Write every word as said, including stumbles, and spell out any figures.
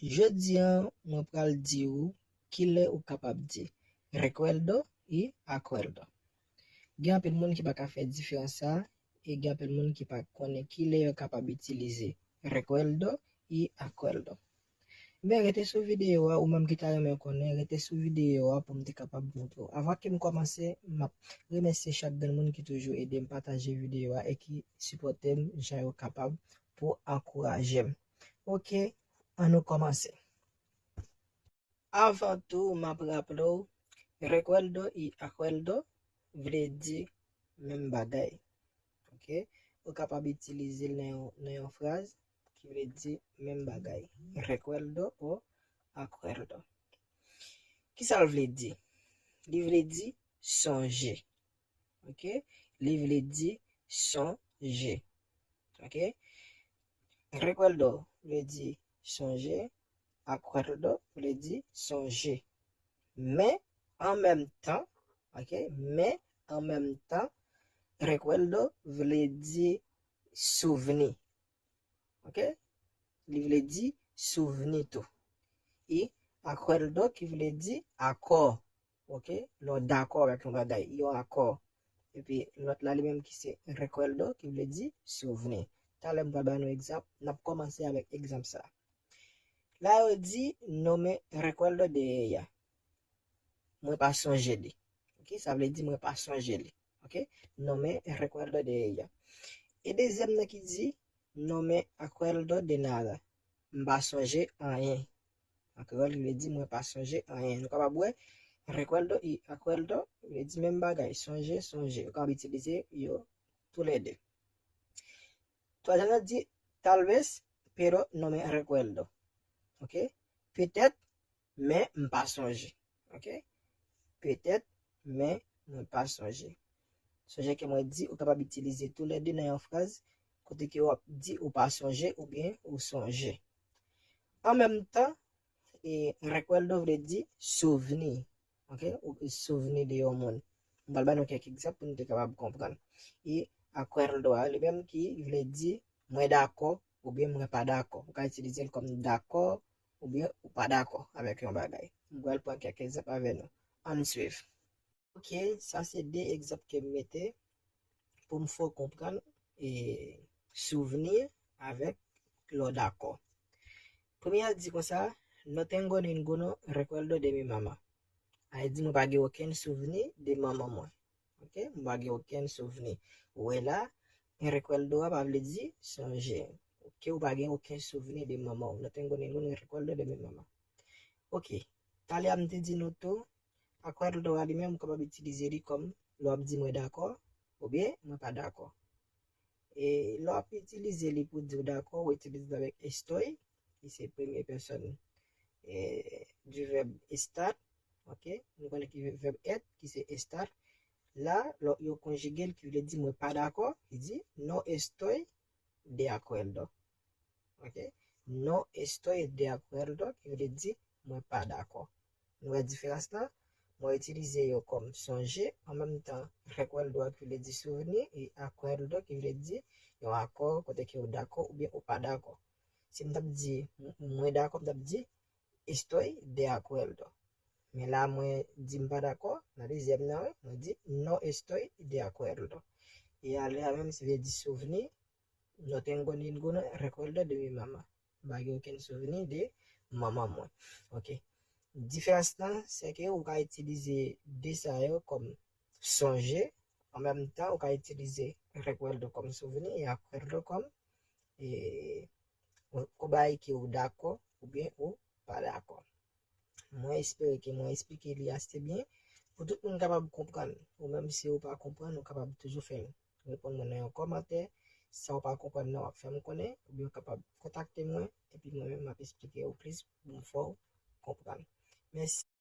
Jodi a, mwen pral di ou kilè ou kapab di recuerdo y acuerdo. Gen anpil moun ki pa ka fè diferans sa, e gen anpil moun ki pa konnen kilè yo kapab itilize recuerdo y acuerdo. Men rete sou videyo a, ou menm ki ta renmen konnen, rete sou videyo a pou m te kapab montre w. Avan ke m kòmanse, m ap remèsye chak grenn moun ki toujou ede m pataje videyo a e ki sipòte m jan yo kapab pou ankouraje m. Oke, ann nou kòmanse. Avan tou, m ap raple w, recuerdo y acuerdo vle di menm bagay. Oke? Ou kapab itilize l nan yon, nan yon fraz ki vle di menm bagay. Recuerdo o acuerdo. Kisa l vle di? Li vle di sonje. Oke? Li vle di sonje. Oke? Recuerdo vle di sonje. Acuerdo vle di sonje. Men, an menm tan, oke? Men, an menm tan, recuerdo vle di souvni. Oke? Li vle di souvni tou. Y acuerdo ki vle di akò. Oke? Lè w dakò avèk yon bagay, yon akò. Epi lòt la li menm ki se recuerdo ki vle di souvni. Talè m pral ba nou egzanp, n ap kòmanse avèk egzanp sa. La yo di, no me recuerdo de ella. Mwen pa sonje li. Oke? Sa vle di mwen pa sonje li. Oke? No me recuerdo de ella. E dezyèm nan ki di, no me acuerdo de nada. M pa sonje anyen. An kreyòl, li vle di mwen pa sonje anyen. Nou kapab wè, recuerdo y acuerdo vle di menm bagay. Sonje, sonje. Ou kapab itilize yo toulède. Twazyèm nan di, tal vez, pero no me recuerdo. Oke? Petèt, men m pa sonje. Oke? Petèt, men mwen pa sonje. Sonje ke mwen di, ou kapab itilize toulède nan yon fraz, kote ke w ap di ou pa sonje oubyen ou sonje. An menm tan, e, recuerdo vle di souvni. Oke? Ou souvni de yon moun. M pral ba nou kèk egzanp pou nou te kapab konprann. E acuerdo a li menm ki vle di mwen dakò oubyen mwen pa dakò. Ou ka itilize l kòm dakò oubyen ou pa dakò avèk yon bagay. M pral pran kèk egzanp avè nou. Ann swiv. Oke, sa se de egzanp ke m mete pou m fè w konprann, e, souvni avèk lè w dakò. Premye a di konsa, no tengo ninguno recuerdo de mi mamá. Sa vle di mwen pa gen okenn souvni de manman mwen. Oke, mwen pa gen okenn souvni. Ou wè la, recuerdo a pa vle di sonje. Oke, ou pa gen okenn souvni de manman w. No tengo ninguno recuerdo de mi mamá. Oke, talè a m te di nou tou, acuerdo a li menm ou kapab itilize li kòm lè w ap di mwen dakò oubyen mwen pa dakò. E lè w ap itilize li pou di w dakò, ou itilize l avèk estoy, ki se premye pèsòn, e, di vèb estar. Oke? Nou konnen ki vèb et, ki se estar. La, lè yo konjige l, ki vle di mwen pa dakò, ki di no estoy de acuerdo. Oke? No estoy de acuerdo, ki vle di mwen pa dakò. Nou wè diferans lan? Mwen itilize yo kòm sonje, an menm tan, recuerdo a ki vle di souvni, e acuerdo ki vle di yon akò, kote ke ou dakò oubyen ou pa dakò. Si m t ap di m- mwen dakò, m t ap di estoy de acuerdo. Men la, mwen di m pa dakò, nan dezyèm nan, wi, mwen di no estoy de acuerdo. E ale a menm, se vle di souvni, no tengo ninguno recuerdo de mi mamá. M pa gen okenn souvni de manman mwen. Oke. Diferans lan, se ke ou ka itilize de sa yo kòm sonje, an menm tan, ou ka itilize recuerdo kòm souvni e acuerdo kòm, e, yon bagay ke ou dakò oubyen ou pa dakò. Mwen espere ke mwen esplike li ase byen pou tout moun kapab konprann. Ou menm si ou pa konprann, ou kapab toujou fè m reponn mwen nan yon kòmantè. Sa ou pa konprann nan, w ap fè m konnen, oubyen ou kapab kontakte mwen, epi mwen menm m ap esplike ou plis pou m fè w konprann. Mèsi.